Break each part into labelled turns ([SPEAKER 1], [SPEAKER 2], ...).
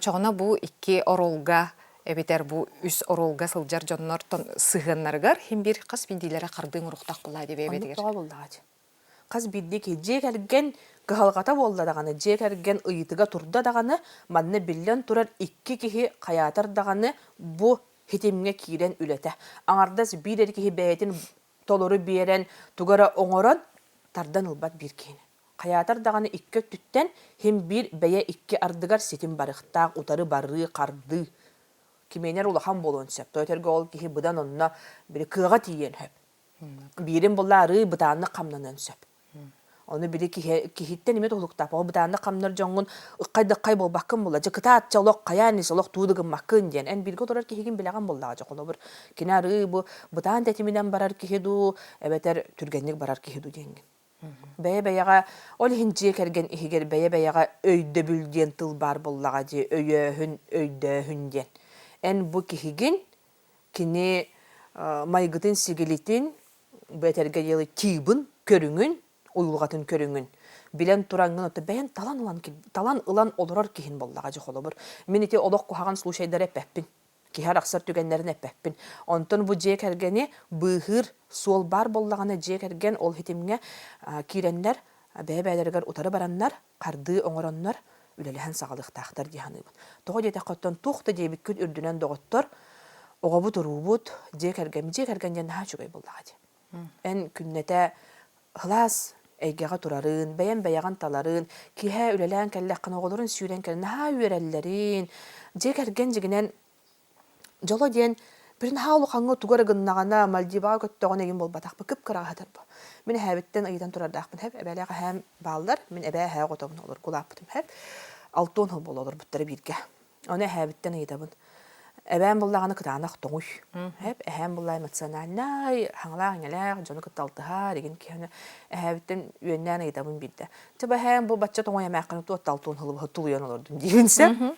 [SPEAKER 1] Очоҕуна бу икки оруолга эбэтэр бу үс оруолга сылдьар дьоннортон сыһыаннарыгар хин биир хас биирдиилэрэ хардыы оҥоруохтаах буоллаа диэбэйбэтигэр.
[SPEAKER 2] Оннук тоҕо буоллаҕа дии. Хас биирдии киһи дьиэ кэргэн кыһалҕата буолла даҕаны, дьиэ кэргэн ыйытыга турда даҕаны, манна биллэн турар икки киһи хайаатар даҕаны бу хитимҥэ киирэн үлэтэ. Аҥардас биир эрэ киһи бэйэтин толору биэрэн, тугу эрэ оҥорон тардан ылбат биир киһини. Хайаатар даҕаны икки өттүттэн хим биир бэйэ икки ардыгар ситим барыхтаах утары барыы, хардыы. Кимиэнэр улахан буолуон сөп. Тоҕо этэргэ ол киһи быдан онно били кыаҕа тиийиэн сөп. Биирин буолла арыы бытааннык хамнаныан сөп. Ону били киһи, киһиттэн эмиэ тулуктаах. Ол бытааннык хамнар дьоҥҥун ыккай-дыккай буолбаккын буолла. Дьэ кытаат, чэ олох хайаан ис олох туу да гыммаккын диэн. Эн бииргэ олорор киһигин билэҕин буоллаҕа дьэ холобур. Кини арыы бу бытаан тэтиминэн барар киһи дуу, эбэтэр түргэнник барар киһи дуу диэҥҥин. Бэйэ-бэйэҕэ, ол иһин дьиэ кэргэн иһигэр бэйэ-бэйэҕэ өйдөбүл диэн тыл баар буоллаҕа дии, өйөөһүн, өйдөөһүн диэн. Эн бу киһигин, кини майгытын-сигилитин, бу этэргэ дылы тиибын, көрүҥүн, уйулҕатын көрүҥүн билэн тураҥҥын оттон бэйэҥ талан ылан талан ылан олорор киһин буоллаҕа дьэ холобур. Мин ити олох куһаҕан случайдары эппэппин. Киһи арахсар түгэннэрин эппэппин. Онтон бу дьиэ кэргэни быыһыыр суол баар буоллаҕына дьиэ кэргэн ол хитимҥэ киирэннэр бэйэ-бэйэлэригэр утары бараннар, хардыы оҥороннор үлэлэһэн саҕалыахтаахтар дии саныыбын. Тоҕо диэтэххэ оттон туох да диэбиккит үрдүнэн доҕоттор, оҕобут уруубут, дьиэ кэргэн, дьиэ кэргэн диэн наһаа үчүгэй буоллаҕа дии. Эн күннэтэ сылаас эйгэҕэ турарын, бэйэм бэйэҕин таларын, киэһэ үлэлээн кэллэххинэ оҕолорун сүүрэн кэлэн наһаа үөрэллэрин, дьиэ кэргэн дьигинэн дьоло диэн били наһаа улахаҥҥа тугу эрэ гыннаҕына, Мальдиваҕа көттөҕүнэ игин буолбатахпын, кып-кыраҕа сытар бу. Мин эһээбиттэн ыйытан турардаахпын һэп, эбээлээх эһээм бааллар, мин эбээ эһээ оҕотобун олорго улааппытым һэп. Алтыан сыл буола олорбуттара бииргэ. Ону эһээбиттэн ыйытабын. Эбээм буллаҕына кытаанах тоҥуй. Эп эһээм буллаа эмоциональнай, хаҥалаах-иҥэлээх, дьону кытта алтыһар, игин киһини эһээбиттэн үөннээн ыйытабын биирдэ. Чэ бу эһээм бу бачча тоҥуй эмээххин туот талтуон хылыбыһы тулуйан олордун диибин сөп.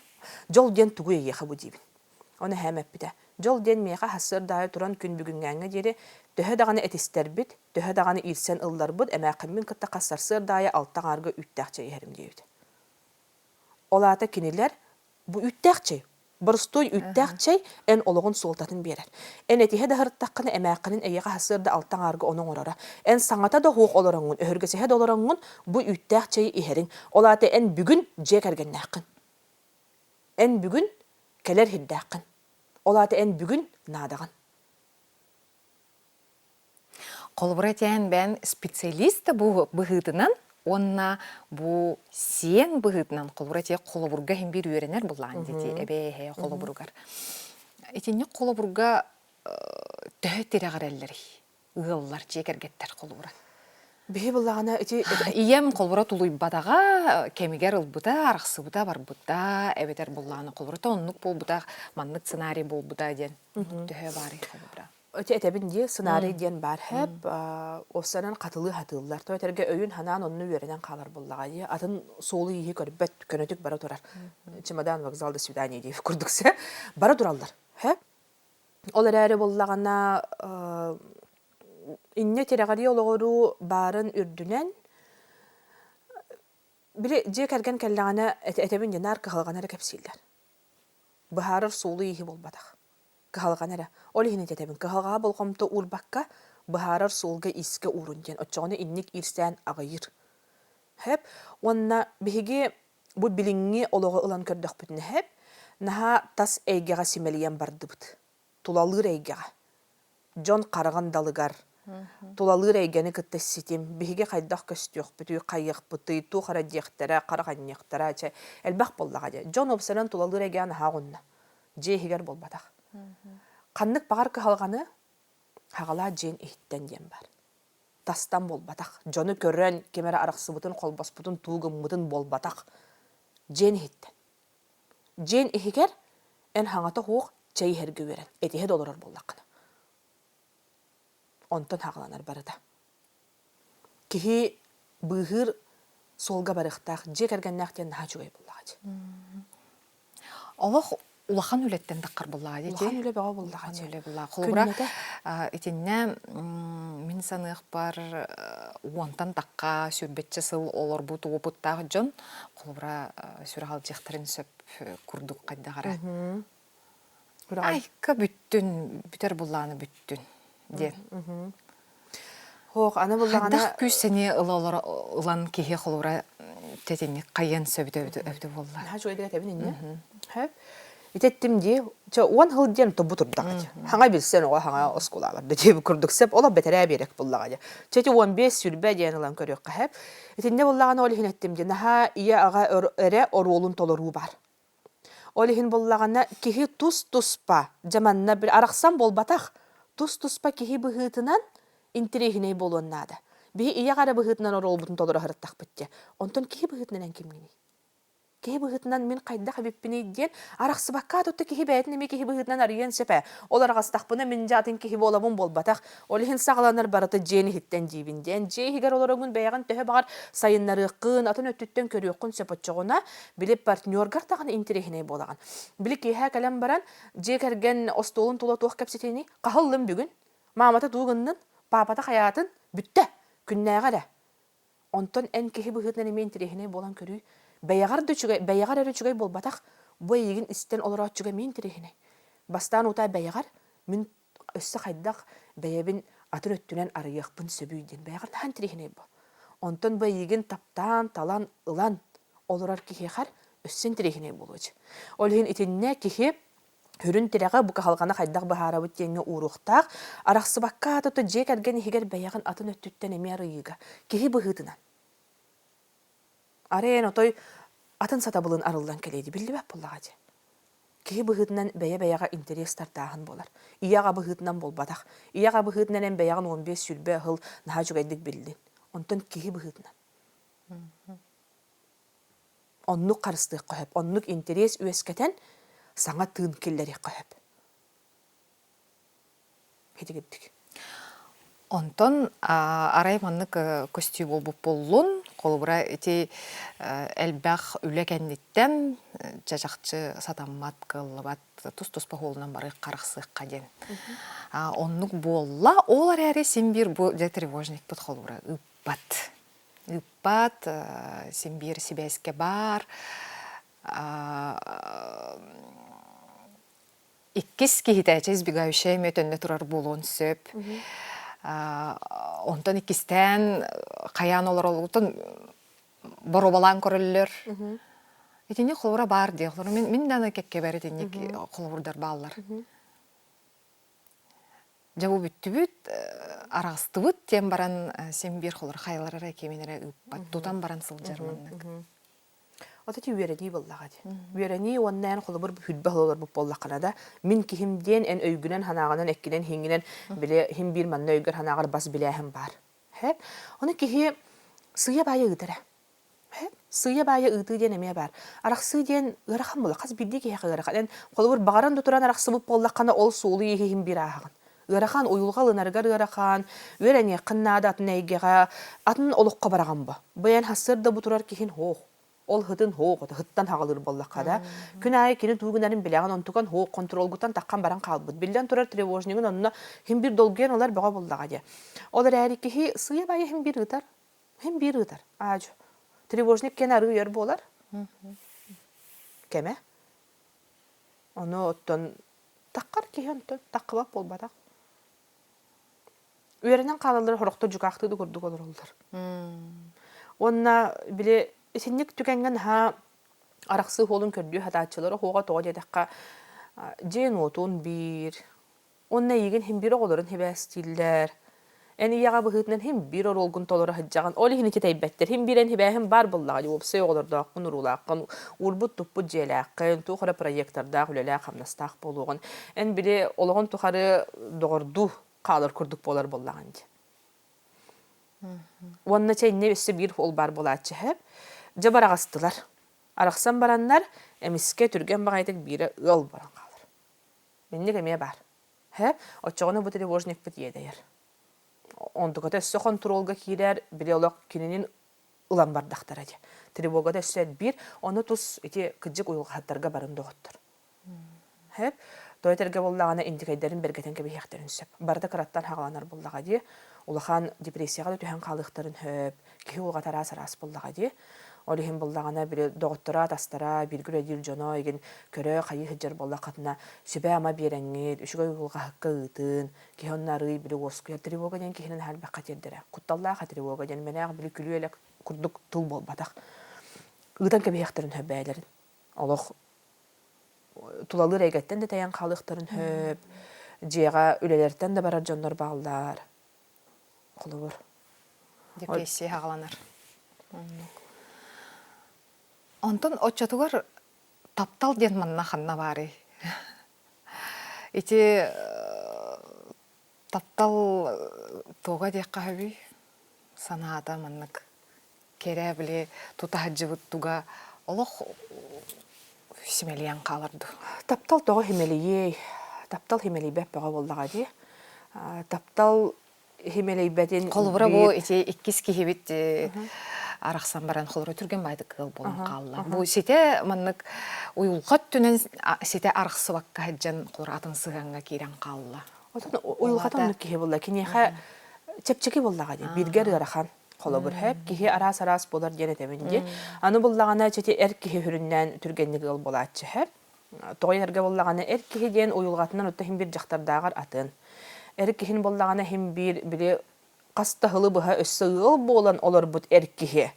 [SPEAKER 2] Дьол диэн тугуй эйиэхэ бу диибин. Ону эһээм эппитэ. Дьол диэн миэхэ сарсыарда аайы туран күн бүгүҥҥээҥҥэ диэри төһө даҕаны этистэрбит, төһө даҕаны иирсэн ылларбыт, эмээххиммин кытта хас сарсыарда аайы алта аҥаарга үүттээх чэй иһэрим диэбит. Ол аата кинилэр бу үүттээх чэй, боростуой үүттээх чэй эн олоҕун суолтатын биэрэр. Эн этиһэ да сырыттаххына эмээххинин эйиэхэ сарсыарда алта аҥаарга ону оҥороро. Эн саҥата да суох олороҥҥун, өһүргэсиһэ да олороҥҥун бу үүттээх чэйи иһэриҥ. Ол аата эн бүгүн дьиэ кэргэннээххин. Эн бүгүн кэлэр сирдээххин. Ол аата эн бүгүн наадаҕын.
[SPEAKER 1] Холобура этэн бэйэн специалист да быһыытынан уонна бу сиэн быһыытынан холобура этиэх холобурга иһин биир үөрэнэр буллаан дии эбээ эһээ холобуругар. Итинник холобурга төһө тирэҕирэллэрий ыаллар дьиэ кэргэттэр холобура?
[SPEAKER 2] Биһи буллаҕына ити
[SPEAKER 1] Ийэм холобура тулуйбатаҕа, кэмигэр ылбыта, арахсыбыта, барбыта, эбэтэр буллаҕына холобура оннук буолбута, маннык сценарий буолбута диэн төһө баарый холобура?
[SPEAKER 2] Ити этэбин дии, сценарий диэн баар хэп, уопсайынан хатылыы хатыыллар. То этэргэ өйүн-ханаан онно үөрэнэн хаалар буоллаҕа дии. Атын суолу-ииһи көрбөт, көнөтүк бара турар. Чемодан, вокзал, до свидания диир курдук сэ. Бара тураллар. Хэп. Ол эрээри буоллаҕына, инньэ тирэҕирии олоҕуруу баарын үрдүнэн, били дьиэ кэргэн кэллэҕинэ этэбин дии, наар кыһалҕаны эрэ кэпсииллэр. Быһаарар суолу-ииһи буолбатах. Кыһалҕаны эрэ. Ол иһин этэбин, кыһалҕаҕа болҕомто уурбакка, быһаарар суолга-иискэ уурун диэн. Оччоҕуна инник иирсээн аҕыйыыр. Хэп. Уонна биһиги бу билиҥҥи олоҕу ылан көрдөхпүтүнэ хэп, наһаа тас эйгэҕэ симэлийэн бардыбыт. Тулалыыр эйгэҕэ. Дьон хараҕын далыгар, тулалыыр эйгэни кытта ситим, биһиги хайдах көстүөхпүтүй, хайыахпытый, туох эрэ диэхтэрэ, харах анньыахтара, чэ, элбэх буоллаҕа дии. Дьон уопсайынан тулалыыр эйгэҕэ наһаа оҕунна. Дьиэ иһигэр буолбатах. Ханнык баҕар кыһалҕаны хаҕалаа дьиэн иһиттэн диэн баар. Тастан буолбатах. Дьону көрөн, ким эрэ арахсыбытын, холбоспутун, туу гыммытын буолбатах. Дьиэн иһиттэн. Дьиэн иһигэр эн хаҥата суох чэй иһэргэ үөрэн, этиһэ да олорор буоллаххына. Онтон хаҕаланар барыта. Киһи быыһыыр суолга барыахтаах, дьиэ кэргэннээх диэн наһаа үчүгэй буоллаҕа дии.
[SPEAKER 1] Олох улахан үлэттэн таххар буоллаҕа дии.
[SPEAKER 2] Улахан үлэ бөҕө буоллаҕа
[SPEAKER 1] дии. Үлэ буоллаҕа. Холобура, итиннэ мин саныахпар уонтан тахха сүүрбэччэ сыл олорбут уопуттаах дьон холобура сүрэҕэлдьиэхтэрин сөп курдук хайдах эрэ. Айка бүттүн, бүтэр буллааны бүттүн диэн.
[SPEAKER 2] Хоох, аны буллаҕына
[SPEAKER 1] Хайдах күүс сэниэ ыла ылан киһи холобура тэтинник хайыан сөбүтэ эбитэ буолла.
[SPEAKER 2] Наһаа үчүгэйдик этэбин инньэ. Хөп. Ити эттим дии, чэ уон сыл диэн тобу турдаҕа дии. Хаҥа билсэн оҕо хаҥа оскуолаҕа барда дии курдук сөп олох бэтэрээ биэрек буллаҕа дии. Чэ ити 15 сүүрбэ диэн ылан көрүөххэ сөп. Итиннэ буллаҕына ол иһин эттим дии, наһаа ийэ аҕа эрэ оруолун толоруу бар. Ол иһин буллаҕына киһи тус-туспа, дьэ манна арахсан буолбатах, тус-туспа киһи быһыытынан интэриэһинэй буолуон наада. Биһи ийэ эрэ быһыытынан оруолбутун толоро сырыттахпыт дии. Онтон киһи быһыытынан эн кимҥиний? Киһи быһыытынан мин хайдах эбиппиний диэн арахсыбакка тутта киһи бэйэтин эмиэ киһи быһыытынан арыйыан сөп ээ. Ол араҕастахпына мин дьэ атын киһи буолабын буолбатах. Ол иһин саҕаланар барыта дьиэн иһиттэн диибин диэн. Дьиэ иһигэр олороҥҥун бэйэҕин төһө баҕар сайыннарыаххын, атын өттүттэн көрүөххүн сөп оччоҕуна били партнергар даҕаны интэриэһинэй буолаҕын. Били киэһэ кэлэн баран дьиэ кэргэн остуолун тула туох кэпсэтииний? Хаһыллым бүгүн? Маамата тугу гыннын? Паапата хайаатын? Бүттэ! Күннээҕи эрэ. Онтон эн киһи быһыытынан эмиэ интэриэһинэй буолан көрүүй. Бэйэҕэр да үчүгэй, бэйэҕэр эрэ үчүгэй буолбатах, бу эйигин истэн олорооччуга эмиэ интэриэһинэй. Бастаан утаа бэйэҕэр мин өссө хайдах бэйэбин атын өттүнэн арыйыахпын сөбүй диэн бэйэҕэр наһаа интэриэһинэй бу. Онтон бу эйигин таптаан, талан, ылан олорор киһиэхэр өссө интэриэһинэй буолуо. Ол иһин итиннэ киһи Сүрүн тирэҕэ бу кыһалҕаны хайдах быһаарабыт диэҥҥэ ууруохтаах, арахсыбакка аата дьиэ кэргэн иһигэр бэйэҕин атын өттүттэн эмиэ арыйыыга, киһи быһыытынан. Арай эн отой атын сатабылын арыллан кэлиэ дии биллибэт буоллаҕа дии. Киһи быһыытынан бэйэ-бэйэҕэ интэриэс тардааһын буолар. Ийэ-аҕа быһыытынан буолбатах. Ийэ-аҕа быһыытынан эн бэйэҕин 15-сүүрбэ сыл наһаа үчүгэйдик биллин. Онтон киһи быһыытынан. Оннук харыстыахха сөп, оннук интэриэс үөскэтэн саҥа тыын киллэриэххэ сөп. Итигирдик.
[SPEAKER 1] Онтон арай маннык көстүү буолбут буоллун, холобура ити элбэх үлэ кэнниттэн чачахчы сатаммат, кыаллыбат, тус-туспа суолунан барыах харахсыахха диэн. Оннук буолла, ол эрээри син биир бу дьэ тревожникпыт холобура ыыппат. Ыыппат, син биир сибээскэ баар. Иккис киһитэ избегающая эмиэ төннө турар буолуон сөп. Онтон иккистээн хайаан олороллутун боруобалаан көрөллөр. Итинник холобура баар дии. Мин, мин даҕаны кэккэбэр итинник холобурдар бааллар. Дьэ бу бүттүбүт, араҕыстыбыт диэн баран син биир холор хайалара эрэ кимин эрэ ыыппат, тутан баран сылдьар маннык.
[SPEAKER 2] Вот эти үөрэнии буоллаҕа дии. Үөрэнии уонна эн холобур хүрбэ олорбут буоллаххына да, мин киһим диэн эн өйгүнэн санааҕынан эккинэн иһиҥҥинэн били иһин биир манна өйгөр санааҕар бас билээһин баар. Һэ? Ону киһи сыыйа-баайа ыытар ээ. Сыыйа-баайа ыытыы диэн эмиэ баар. Арахсыы диэн ыарахан буолар. Хас биирдии киһиэхэ ыарахан. Эн холобур баҕаран да туран арахсыбыт буоллаххына, ол суолу иһиһин биир ааһаҕын. Ыарахан, уйулҕа ылынарыгар ыарахан, үөрэниэххин наада атын эйгэҕэ, атын олоххо бараҕын бо. Бу эн сарсыарда бу турар киһин һуох. Ол һытын һуох, һыттан хаҕалыыр буоллахха да. Күн аайы кини тугу гынарын билэҕин, онтукан һуох, хонтуруолгуттан таххан баран хаалбыт. Биллэн турар тревожнигын онно иһин биир долгуйан ылар бөҕө буоллаҕа дии. Ол эрээри киһи сыыйа-баайа иһин биир ыытар. Иһин биир ыытар. Аадьу. Тревожник кэн арыы өр буолар. Кэмэ. Ону оттон таххар киһи онтон таххыбат буолбатах. Үөрэнэн хаалаллар сорохтор дьукаахтыы да курдук олороллор. Уонна били итинник түгэҥҥэ наһаа арахсыы суолун көрдүү сатааччылар оһуоҕа тоҕо диэтэххэ дьиэн-уотун биир, Уонна эйигин иһин биир оҕолорун сибээстииллэр. Эн ийэҕэ быһыытынан иһин биир оруолгун толоро сылдьаҕын. Ол иһин ити тэйбэттэр. Иһин биир эн сибээһин баар буоллаҕа дии. Уопсай оҕолордооххун, уруулааххын, уурбут-туппут дьиэлээххин, туох эрэ проектардаах, үлэлээх-хамнастаах буолуоҕун. Эн били олоҕун тухары доҕордуу хаалар курдук буолар буоллаҕын дии. Уонна чэ иннэ өссө биир ол баар буолааччы һэп. Дьэ бараҕастылар. Арахсан бараннар, эмискэ түргэн баҕайытык биирэ ыал баран хаалар. Инник эмиэ баар. Һэ, оччоҕуна бу тревожникпыт иэдэйэр. Онтуката өссө хонтуруолга киирэр, били олох кининин ылан бардахтара дии. Тревогата өссө элбиир, ону тус ити кыдьык уйулҕаһыттарга барын доҕоттор. Һэ, тоҕо этэргэ буоллаҕына индикэйдэрин бэргэтэн кэбиһиэхтэрин сөп. Барыта кыраттан хаҕаланар буоллаҕа дии. Улахан депрессияҕа да түһэн хаалыахтарын сөп. Киһи уолҕата араас-араас буоллаҕа дии. Ол иһин буллаҕына били доҕотторо, атастара, бииргэ үлэлиир дьоно игин көрө хайыы сылдьар буоллаххытына сүбэ-ама биэрэҥҥит, үчүгэй уйулҕаһыкка ыытын, киһи онно арыый били уоскуйар тревога диэн киһини наһаа элбэххэ тиэрдэрэ. Кутталлаах тревога диэн мэнээх били күлүү-элэк курдук тыл буолбатах. Ыытан кэбиһиэхтэрин сөп бэйэлэрин. Олох тулалыыр эйгэттэн да тэйэн хаалыахтарын сөп, дьиэҕэ үлэлэртэн да барар дьоннор бааллар. Холобур.
[SPEAKER 1] Депрессия хаҕаланар. Онтон оччотугар таптал диэн манна ханна баарый? Ити таптал туга диэххэ сөбүй? Санаата маннык кэрэ били тута сылдьыбыт туга олох симэлийэн хаалар дуу?
[SPEAKER 2] Таптал тоҕо симэлийиэй? Таптал симэлийбэт бөҕө буоллаҕа дии. Таптал симэлийбэтин
[SPEAKER 1] Холобура бу ити иккис киһибит арахсан баран холобура түргэн баайдык ыал буолан хаалла. Бу ситэ маннык уйулҕа өттүнэн ситэ арахсыбакка сылдьан холобура атын сыһыаҥҥа киирэн хаалла.
[SPEAKER 2] Отон уйулҕата оннук киһи буолла. Киниэхэ чэпчэки буоллаҕа дии. Бииргэр ыарахан. Холобур, хэп киһи араас-араас буолар диэн этэбин дии. Аны буллаҕына чэти эр киһи сүрүннээн түргэнник ыал буолааччы хэп. Тоҕо эргэ буоллаҕына эр киһи диэн уйулҕатынан отто иһин биир дьахтардааҕар атын. Эр киһин буоллаҕына иһин биир били хас да сылы быһа өссө ыал буолан олорбут эр киһи.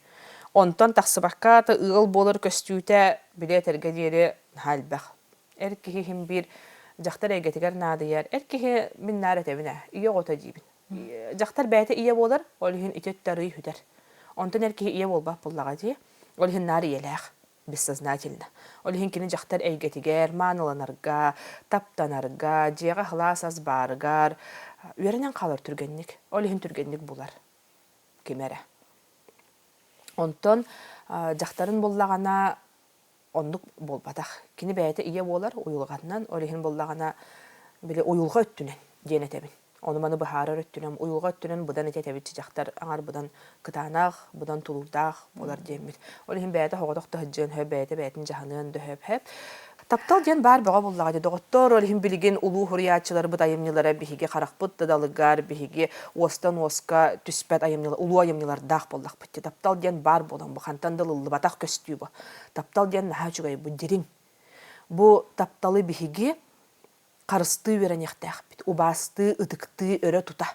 [SPEAKER 2] Онтон тахсыбакка да ыал буолар көстүүтэ били этэргэ диэри наһаа элбэх. Эр киһи иһин биир дьахтар эйгэтигэр наадыйар. Эр киһи мин наар этэбин ээ, ийэ оҕото диибин. Дьахтар бэйэтэ ийэ буолар, ол иһин ити өттө арыый сүтэр. Онтон эр киһи ийэ буолбат буоллаҕа дии. Ол иһин наар ийэлээх, бессознательно. Ол иһин кини дьахтар эйгэтигэр, мааныланарга, таптанарга, дьиэҕэ сылаас ас баарыгар үөрэнэн хаалар түргэнник. Ол иһин түргэнник булар ким эрэ. Онтон дьахтарын буллаҕына оннук буолбатах. Кини бэйэтэ ийэ буолар уйулҕатынан, ол иһин буоллаҕына, били уйулҕа өттүнэн диэн этэбин. Ону-маны быһаарар өттүнэн, уйулҕа өттүнэн быдан ити этэбит дьахтар аҥар быдан кытаанах, быдан тулуурдаах буолар диэммит. Ол иһин бэйэтэ соҕотох да сылдьыан сөп, бэйэтэ бэйэтин дьаһаныан да сөп. Таптал диэн баар бөҕө буоллаҕа дии доҕоттоор, ол иһин билигин улуу суруйааччыларбыт айымньылара биһиги харахпыт да далыгар, биһиги уостан уоска түспэт айымньылар, улуу айымньылардаах буоллахпыт дии. Таптал диэн баар буолан бу хантан да ылыллыбатах көстүү бу. Таптал диэн наһаа үчүгэй бу дириҥ. Бу тапталы биһиги харыстыы үөрэниэхтээхпит, убаастыы, ытыктыы, өрө тута.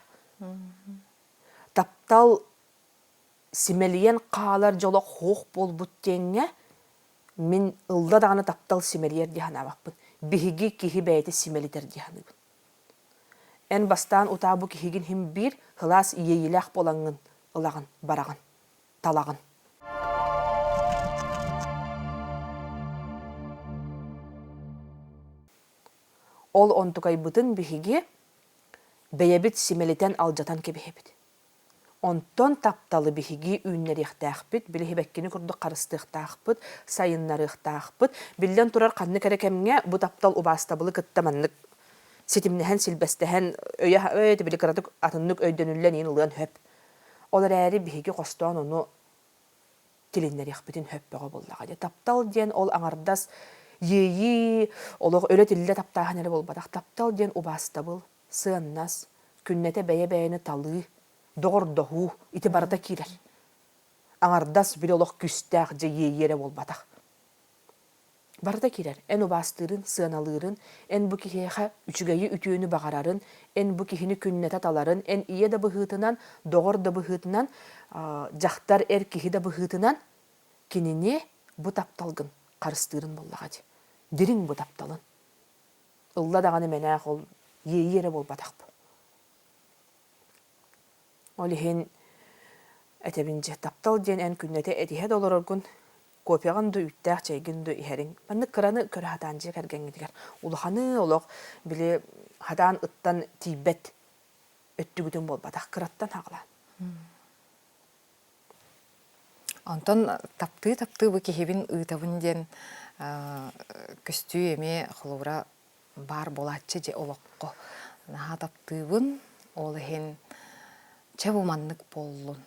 [SPEAKER 2] Таптал симэлийэн хаалар дьоло суох буолбут диэҥҥэ мин ылла даҕаны таптал симэлийэр дии санаабаппын. Биһиги киһи бэйэтэ симэлитэр дии саныыбын. Эн бастаан утаа бу киһигин иһин биир сылаас иэйиилээх буолаҥҥын ылаҕын, бараҕын, талаҕын. Ол онтукайбытын биһиги бэйэбит симэлитэн алдьатан кэбиһэбит. Онтон тапталы биһиги үүннэриэхтээхпит, билиһибэккини курдук харыстыахтаахпыт, сайыннарыахтаахпыт. Биллэн турар, ханнык эрэ кэмҥэ бу таптал убаастабылы кытта маннык ситимнэһэн, силбэстэһэн, өйө өй били кыратык атыннык өйдөнүллэн иин ылыан сөп. Ол эрээри биһиги хостоон ону тилиннэриэхпитин сөп бөҕө буоллаҕа дии. Таптал диэн ол аҥардас иэйии, олох өлө-тиллэ таптааһын эрэ буолбатах. Таптал диэн убаастабыл, сыаннас, күннэтэ бэйэ-бэйэни талыы, доҕордоһуу ити барыта киирэр. Аҥардас били олох күүстээх дьэ иэйии эрэ буолбатах. Барыта киирэр. Эн убаастыырын, сыаналыырын, эн бу киһиэхэ үчүгэйи-үтүөнү баҕарарын, эн бу киһини күннэтэ таларын, эн ийэ да быһыытынан, доҕор да быһыытынан, дьахтар эр киһи да быһыытынан кинини бу тапталгын харыстыырын буоллаҕа дии. Дириҥ бу тапталын. Ылла даҕаны мэнээх ол иэйии эрэ буолбатах бу. Ол иһин этэбин дьэ, таптал диэн эн күннэтэ этиһэ да олороргун, кофеҕын да үүттээх чэйгин да иһэриҥ. Маннык кыраны көрө сатаан дьиэ кэргэҥҥитигэр улаханы олох били сатаан ыттан тиийбэт өттүгүтүн буолбатах, кыраттан саҕалаан.
[SPEAKER 1] Онтон таптыы-таптыы бу киһибин ыытабын диэн көстүү эмиэ холобура баар буолааччы дьэ олоххо. Наһаа таптыыбын, ол иһин чэ бу маннык буоллун.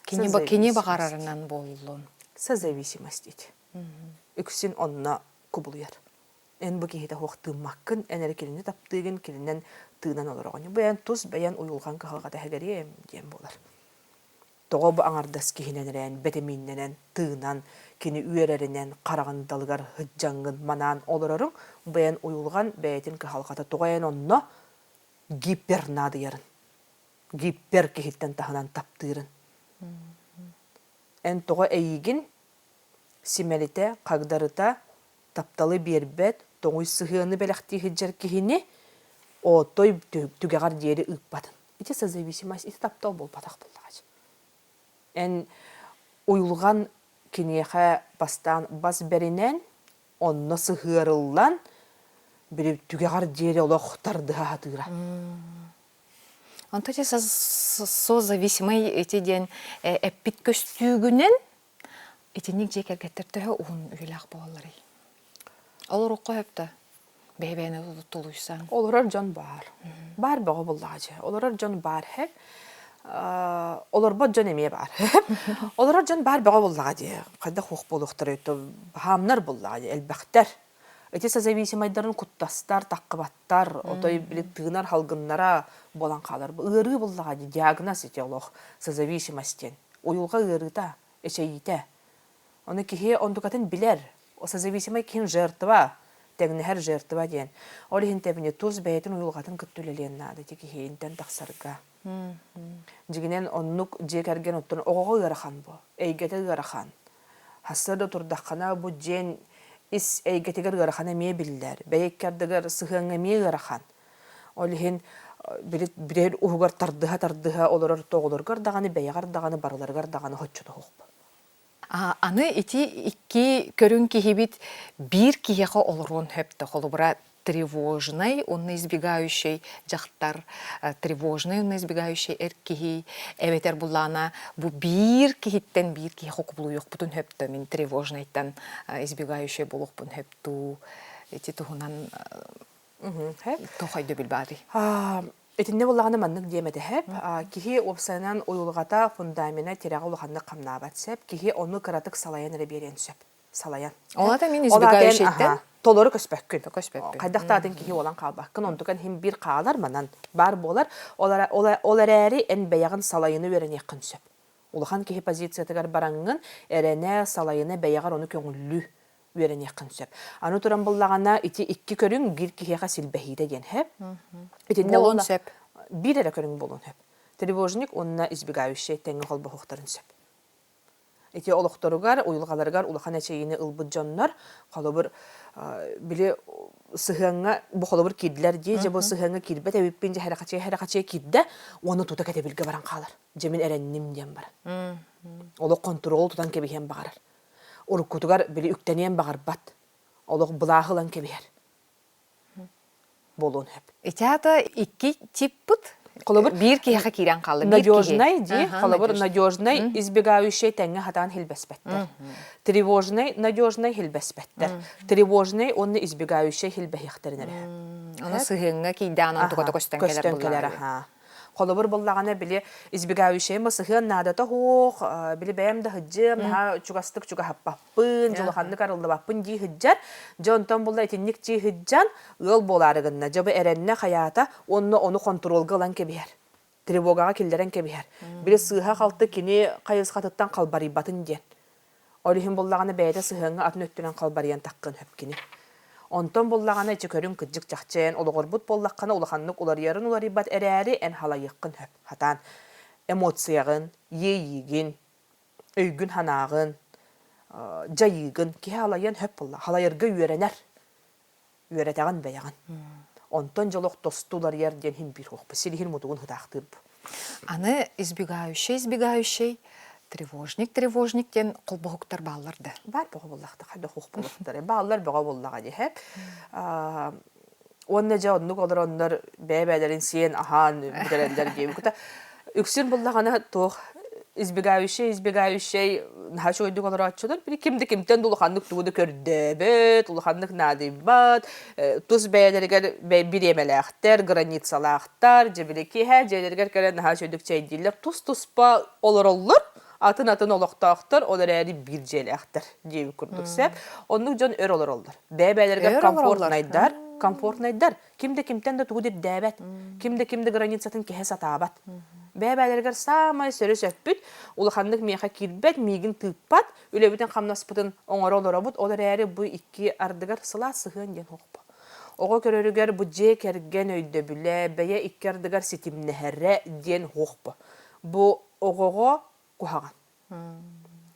[SPEAKER 1] Кини, кини баҕарарынан буоллун.
[SPEAKER 2] Созависимость ити. Үксүн онно кубулуйар. Эн бу киһитэ суох тыыммаккын, эн эрэ кинини таптыыгын, кининэн тыынан олороҕун. Бу эн тус бэйэн уйулҕаҥ кыһалҕата эһэгэриэм диэн буолар. Тоҕо бу аҥардас киһинэн эрээн, бэтэмииннэнэн, тыынан, кини үөрэринэн, хараҕын далыгар сыдьаҥҥын манаан олороруҥ, бу эн уйулҕан бэйэтин кыһалҕата тоҕо эн онно гипер наадыйарын, гипер киһиттэн таһынан таптыырын. Эн тоҕо эйигин симэлитэ, хагдарыта, тапталы биэрбэт, тоҥуй сыһыаны бэлэхтии сылдьар киһини отой түгэҕэр диэри ыыппатын. Ити созависимость, ити таптал буолбатах буоллаҕа. Эн уйулҕан киниэхэ бастаан бас бэринэн, онно сыһыарыллан, били түгэҕэр диэри олох тардыһа сатыыра.
[SPEAKER 1] Онто созависимый ити диэн эппит көстүүгүнэн итинник дьиэ кэргэттэр төһө уһун үйэлээх буолалларый? Олоруохха сөп да бэйэ-бэйэни тулуйсан.
[SPEAKER 2] Олорор дьон баар. Баар бөҕө буоллаҕа дьэ. Олорор дьон баар һэп. Олорбот дьон эмиэ баар. Олорор дьон баар бөҕө буоллаҕа дии. Хайдах хуох буолуохтарай то баһаамнар буоллаҕа дии элбэхтэр. Ити созависимайдарын куттастар, таххыбаттар, отой били тыынар халгыннара буолан хаалар. Ыарыы буоллаҕа дии, диагноз ити олох созависимость диэн. Уйулҕа ыарыыта, эчэйиитэ. Ону киһи онтукатын билэр. Созависимай киһин жертва, тэҥнэһэр жертва диэн. Ол иһин тэбини тус бэйэтин уйулҕатын кытта үлэлиэн наада ити киһи интэн тахсарга. Дьигинэн оннук дьиэ кэргэн оттон оҕоҕо ыарахан бу, эйгэтэ ыарахан. Сарсыарда турдаххына бу дьиэн ис эйгэтигэр ыарахан эмиэ биллэр, бэйэ икки ардыгар сыһыаҥҥа эмиэ ыарахан. Ол иһин били бирэр уһугар тардыһа-тардыһа олорор оҕолоргор даҕаны, бэйэҕэр даҕаны, барыларыгар даҕаны соччото суох.
[SPEAKER 1] Аны ити икки көрүҥ киһибит биир киһиэхэ олоруон сөп да холобура тревожный уонна избегающий дьахтар, тревожный уонна избегающий эр киһи эбэтэр буллаана бу биир киһиттэн биир киһиэхэ кубулуйуохпутун сөп да мин тревожныйтан избегающий буолуохпун сөп дуу ити туһунан Туох өйдөбүл баарый?
[SPEAKER 2] Итиннэ буоллаҕына маннык диэм этэ сөп. Киһи уопсайынан уйулҕата, фундамена, тирэҕэ улаханнык хамнаабат сөп. Киһи ону кыратык салайан эрэ биэриэн сөп. Салайан.
[SPEAKER 1] Ол аата мин избегающийттэн
[SPEAKER 2] толору көспөккүн.
[SPEAKER 1] Көспөппүн.
[SPEAKER 2] Хайдах да атын киһи буолан хаалбаккын. Онтукан иһин биир хаалар манан баар буолар. Ол эрээри эн бэйэҕин салайыны үөрэниэххин сөп. Улахан киһи позициятыгар бараҥҥын эрэнэ, салайына бэйэҕэр ону көҥүллүү үөрэниэххин сөп. Аны туран буллаҕына ити икки көрүҥ биир киһиэхэ силбэһиитэ диэн сөп. Итиннэ
[SPEAKER 1] Буолуон сөп.
[SPEAKER 2] Биир эрэ көрүҥ буолуон сөп. Тревожник уонна избегающий тэҥҥэ холбоһуохтарын сөп. Ити олохторугар, уйулҕаларыгар улахан эчэйиини ылбыт дьоннор, холобур, били сыһыаҥҥа бу холобур киирдилэр дии, дьэ бу сыһыаҥҥа киирбэт эбиппин, дьэ хэрэхэчиэ-хэрэхэчиэ киирдэ, уонна тута кэтэбилгэ баран хаалар. Дьэ мин эрэнним диэн баран. Олох хонтуруол тутан кэбиһиэн баҕарар. Уруккутугар били үктэниэн баҕарбат, олох былааһы ылан кэбиһэр буолуон сөп.
[SPEAKER 1] Ити аата икки типпыт
[SPEAKER 2] Холобур,
[SPEAKER 1] биир киһиэхэ киирэн хаалла.
[SPEAKER 2] Надежный дии, холобур, надежный избегающий тэҥҥэ хатаан хилбэспэттэр. Тревожный, надежный хилбэспэттэр. Тревожный уонна избегающий хилбэһиэхтэрин эрэ.
[SPEAKER 1] Аны сыһыаҥҥа киирдэҕин онтуката көстөн кэлэр
[SPEAKER 2] Көстөн кэлэр, аха. Холобур буллаҕына били избегающайым сыһыан наадата суох, били бэйэм да сылдьыам, наһаа чугастык чугаһаппаппын, дьулаханнык арыллыбаппын дии сылдьар. Дьэ онтон булла итинник дии сылдьан ыал буолаары гынна. Дьэ бу эрэннэ хайаата уонна ону хонтуруолга ылан кэбиһэр. Тревогаҕа киллэрэн кэбиһэр. Били сыыһа-халты кини хайысхатыттан халбарыйбатын диэн. Ол иһин буллаҕына бэйэтэ сыһыаҥҥа атын өттүнэн халбарыйан таххын сөп кини. Онтон буллаҕына ичи көрүҥ кырдьык чахчы эн олоҕорбут буоллаххына улаханнык уларыйарын уларыйбат эрээри эн халайыаххын сөп. Хатаан эмоцияҕын, иэйиигин, өйгүн-санааҕын, дьайыыгын киһи халайыан сөп буолла. Халайарга үөрэнэр. Үөрэтэҕин бэйэҕин. Онтон дьолох тосту уларыйар диэн иһин биир хуохпут. Силиһин мутугун хытаахтыыр бу.
[SPEAKER 1] Аны избегающий избегающий, тревожник тревожник диэн холбоһуктар бааллар да.
[SPEAKER 2] Баар бөҕө буоллахта хайдах хуох буолуохтара. Бааллар бөҕө буоллаҕа диһэ. Уонна дьэ оннук олороннор бэйэ-бэйэлэрин сиэн аһаан бүтэрэллэр диэбит. Үксүн буллаҕына туох избегающий избегающий наһаа үчүгэйдик олорооччулар били ким да кимтэн да улаханнык тугу да көрдөөбөт улаханнык наадыйбат тус бэйэлэригэр бириэмэлээхтэр границалаахтар дьэ били киэһэ дьиэлэригэр кэлэн наһаа үчүгэйдик чэйдииллэр тус-туспа олороллор. Атын-атын олохтоохтор, ол эрээри биир дьиэлээхтэр диэбит курдук сөп. Оннук дьон өр олороллор. Бэйэ-бэйэлэригэр
[SPEAKER 1] Өр олороллор.
[SPEAKER 2] комфортнайдар, комфортнайдар. Ким да кимтэн да тугу да ирдээбэт, ким да ким да границатын кэһэ сатаабат. Бэйэ-бэйэлэригэр саамай сөрү сөппүт, улаханнык миэхэ киирбэт, миигин тыыппат, үлэбитин-хамнаспытын оҥоро олоробут, ол эрээри бу икки ардыгар сылаас сыһыан диэн суохпа. Оҕо көрөрүгэр бу дьиэ кэргэн өйдөбүлэ, бэйэ икки ардыгар ситимнэһэрэ диэн суохпа. Бу оҕоҕо куһаҕан.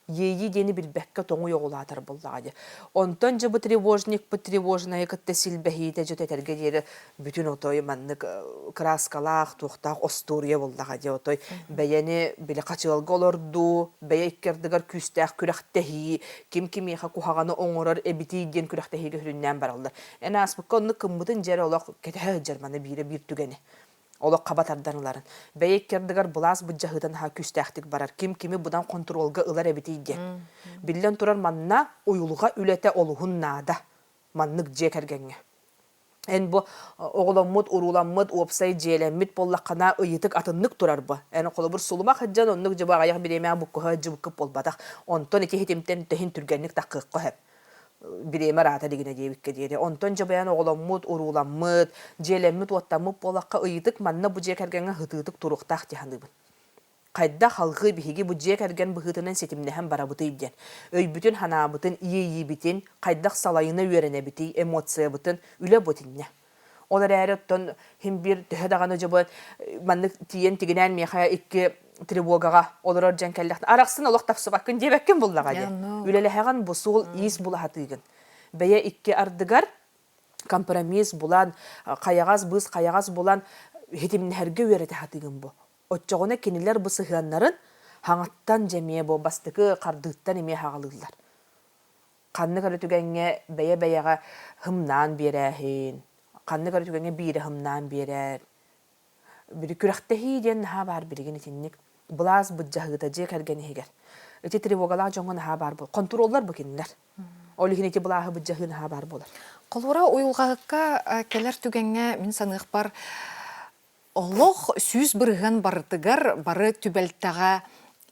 [SPEAKER 2] Иэйии диэни билбэккэ тоҥуй оҕулаатар буоллаҕа дии. Онтон дьэ бу тревожникпыт тревожнайы кытта силбэһиитэ дьэ этэргэ диэри бүтүн отой маннык кырааскалаах туохтаах остуоруйа буоллаҕа дии отой бэйэни били хачыалга олордуу, бэйэ икки ардыгар күүстээх күрэхтэһии, ким кимиэхэ куһаҕаны оҥорор эбитий диэн күрэхтэһиигэ сүрүннээн бараллар. Эн ааспыкка оннук кыммытын дьэ эрэ олох кэтэһэ сылдьар маны биирэ биир түгэни. Олох хаба тардан ыларын. Бэйэ икки ардыгар былаас былдьаһыыта наһаа күүстээхтик барар. Ким кими быдан хонтуруолга ылар эбитий диэн. Биллэн турар, манна уйулҕа үлэтэ олуһун наада. Маннык дьиэ кэргэҥҥэ. Эн бу оҕоломмут, урууламмыт, уопсай дьиэлэммит буоллаххына, ыйытык атыннык турар бу. Эн холобур сулумах сылдьан оннук дьыбы аҕыйах бириэмэҕэ буккуһа сылдьыбыккыт буолбатах. Онтон ити ситимтэн тэһин түргэнник таххыахха сөп. бириэмэ ыраата илигинэ диэбиккэ диэри. Онтон дьабайан оҕоломмут, урууламмыт, дьиэлэммит-уоттаммыт буолахха ыйытык манна бу дьиэ кэргэҥҥэ сытыытык туруохтаах дии саныыбын. Хайдах алҕыы биһиги бу дьиэ кэргэн быһыытынан ситимнэһэн барабытый диэн. Өйбүтүн-санаабытын, иэйиибитин, хайдах салайына үөрэнэбитий, эмоциябытын, үлэ бу итиннэ. Ол эрээри оттон син биир төһө даҕаны дьобо маннык тиийэн тигинээн миэхэ икки тревогаҕа олорор дьон кэллэхтэн арахсын олох тапсыбаккын диэбэккин буллаҕа дии. Үлэлэһэҕин бу суол иис булаһатыыгын. Бэйэ икки ардыгар компромисс булан, хайаҕас быыс хайаҕас булан хитимнэһэргэ үөрэтэ сатыыгын бу. Оччоҕуна кинилэр бу сыһыаннарын хаҥаттан дьэ эмиэ бу бастакы хардыыттан эмиэ хаҕалыыллар. Ханнык эрэ түгэҥҥэ бэйэ-бэйэҕэ һымнаан биэрээһин, ханнык эрэ түгэҥҥэ биирэ һымнаан биэрэр. Били күрэхтэһии диэн наһаа баар билигин итинник. Былаас былдьаһыыта дьиэ кэргэн иһигэр. Ити тревогалаах дьоҥҥо наһаа баар буол. Хонтуруоллар бу кинилэр. Ол иһин ити былааһы былдьаһыы наһаа баар буолар.
[SPEAKER 1] Холобура, уйулҕаһыкка кэлэр түгэҥҥэ мин саныахпар олох 100% барытыгар бары түбэлтэҕэ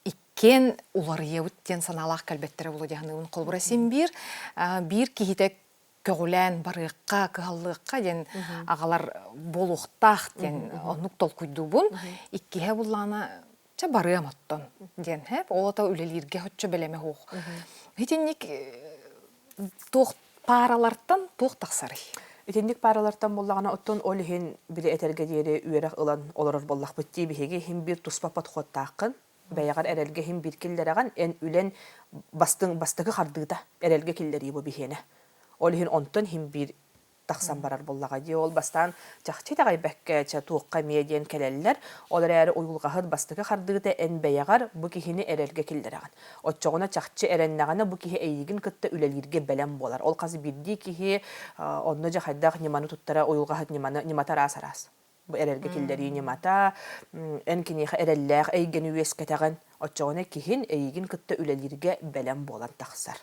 [SPEAKER 1] иккиэн уларыйабыт диэн санаалаах кэлбэттэрэ буолуо дии саныыбын. Холобура, син биир биир киһитэ көҕүлээн барыахха, кыһаллыахха диэн аҕалар буолуохтаах диэн оннук толкуйдуубун. Иккиһэ буллаҕына, чэ барыам оттон диэн һэп. Ол ата үлэлииргэ оччо бэлэмэ суох. Итинник туох пааралартан туох тахсарый?
[SPEAKER 2] Итинник пааралартан буоллаҕына, оттон ол иһин били этэргэ диэри үөрэх ылан олорор буоллахпыт дии биһиги иһин биир туспа подходтааххын, бэйэҕэр эрэлгэ иһин биир киллэрэҕин, эн үлэн бастыҥ бастакы хардыыта эрэлгэ киллэрии бу биһиэнэ. Ол иһин онтон иһин биир тахсан барар буоллаҕа дии. Ол бастаан чахчы итэҕэйбэккэ, чэ туохха эмиэ диэн кэлэллэр. Ол эрээри уйулҕаһыт бастакы хардыыта эн бэйэҕэр бу киһини эрэлгэ киллэрэҕин. Оччоҕуна чахчы эрэннэҕинэ бу киһи эйигин кытта үлэлииргэ бэлэм буолар. Ол хас биирдии киһи онно дьэ хайдах ньыманы туттара уйулҕаһыт ньыманы ньымата араас-араас. Бу эрэлгэ киллэрии ньымата эн киниэхэ эрэллээх эйгэни үөскэтэҕин, оччоҕуна киһин эйигин кытта үлэлииргэ бэлэм буолан тахсар.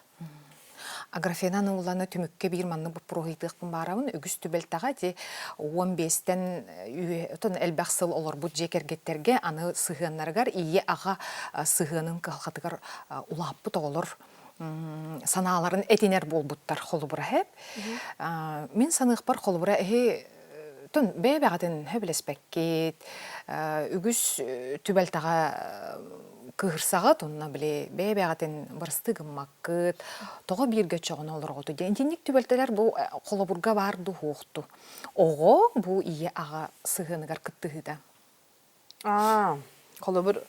[SPEAKER 1] Аграфена Нулланы түмүккэ биир маннык боппуруоһу ыйытыахпын баарабын. Үгүс түбэлтэҕэ ити 15-тэн отон элбэх сыл олорбут дьиэ кэргэттэргэ аны сыһыаннарыгар ийэ-аҕа сыһыанын кыһалҕатыгар улааппыт оҕолор санааларын этинэр буолбуттар холобура эһэп. Мин саныахпар холобура эһи тон бэйэ-бэҕэтин сөбүлэспэккит, үгүс түбэлтэҕэ кыыһырсаҕыт уонна били бэйэ-бэйэҕитин бырастыы гыммаккыт, тоҕо бииргэ оччоҕуна олороҕутуй диэн итинник түбэлтэлэр бу холобурга баар дуу суохтуу. Оҕо бу ийэ-аҕа сыһыаныгар кыттыһыыта.
[SPEAKER 2] Аа, холобур,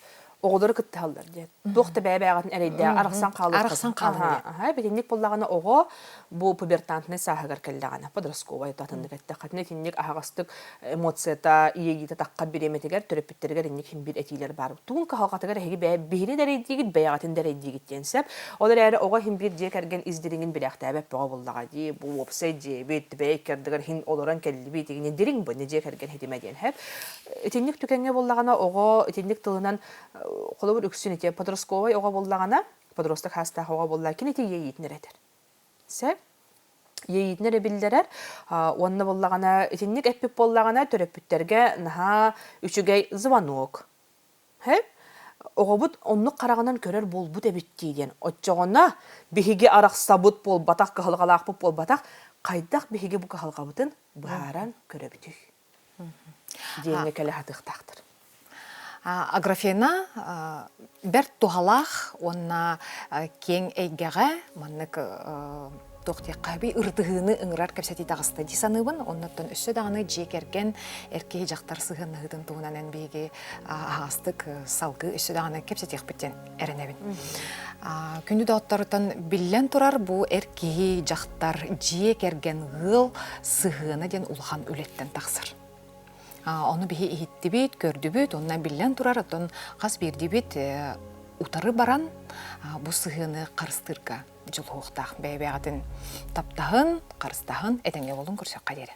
[SPEAKER 2] оҕолору кыттыһаллар диэн. Туох да бэйэ-бэйэҕитин эрэйдээх арахсан хаалыаххытын.
[SPEAKER 1] Арахсан хаалын диэн.
[SPEAKER 2] Аха, итинник буоллаҕына оҕо бу пубертантнай сааһыгар кэллэҕинэ, подростковай атыннык эттэххитинэ, итинник аһаҕастык эмоцията, иэйиитэ таххар бириэмэтигэр төрөппүттэригэр инник син биир этиилэр баар. Тугун кыһалҕатыгар эһиги бэйэ биһини да эрэйдиигит, бэйэҕитин да эрэйдиигит диэн сөп. Ол эрээри оҕо иһин биир дьиэ кэргэн ис дириҥин билээхтээбэт бөҕө буоллаҕа дии. Бу уопсай дьиэбит, бэйэ икки ардыгар иһин олорон кэллибит, игини дириҥ бу дьиэ кэргэн хитимэ диэн сөп. Итинник түгэҥҥэ буоллаҕына оҕо итинник тылынан холобур үксүн ити подростковай оҕо буоллаҕына, подросток хаастаах оҕо буолла, кини ити иэйиитин эрэ этэр. Сөп? Иэйиитин эрэ биллэрэр уонна буоллаҕына итинник эппит буоллаҕына төрөппүттэргэ наһаа үчүгэй звонок. Сөп? Оҕобут оннук хараҕынан көрөр буолбут эбит дии диэн. Оччоҕуна биһиги арахсабыт буолбатах, кыһалҕалаахпыт буолбатах, хайдах биһиги бу кыһалҕабытын быһааран көрөбүтүй диэҥҥэ кэлэ сатыахтаахтар.
[SPEAKER 1] Аграфена бэрт туһалаах уонна киэҥ эйгэҕэ маннык туох диэххэ ырытыһыыны ыҥырар кэпсэтии таҕыста дии саныыбын. Оннуттан өссө даҕаны дьиэ кэргэн эр киһи дьахтар сыһыаннаһыытын туһунан эн биһиги аһаҕастык салгыы өссө даҕаны кэпсэтиэхпит диэн эрэнэбин. Күндү доҕотторуттан биллэн турар бу эр киһи дьахтар дьиэ кэргэн ыал сыһыана диэн улахан үлэттэн тахсар. Ону биһи иһиттибит, көрдүбүт, онно биллэн турар, оттон хас биирдиибит утары баран бу сыһыаны харыстыырга дьулуһуохтаах бэйэ-бэйэҕитин таптаһын, харыстаһын, этэҥҥэ буолун көрсөххө диэри.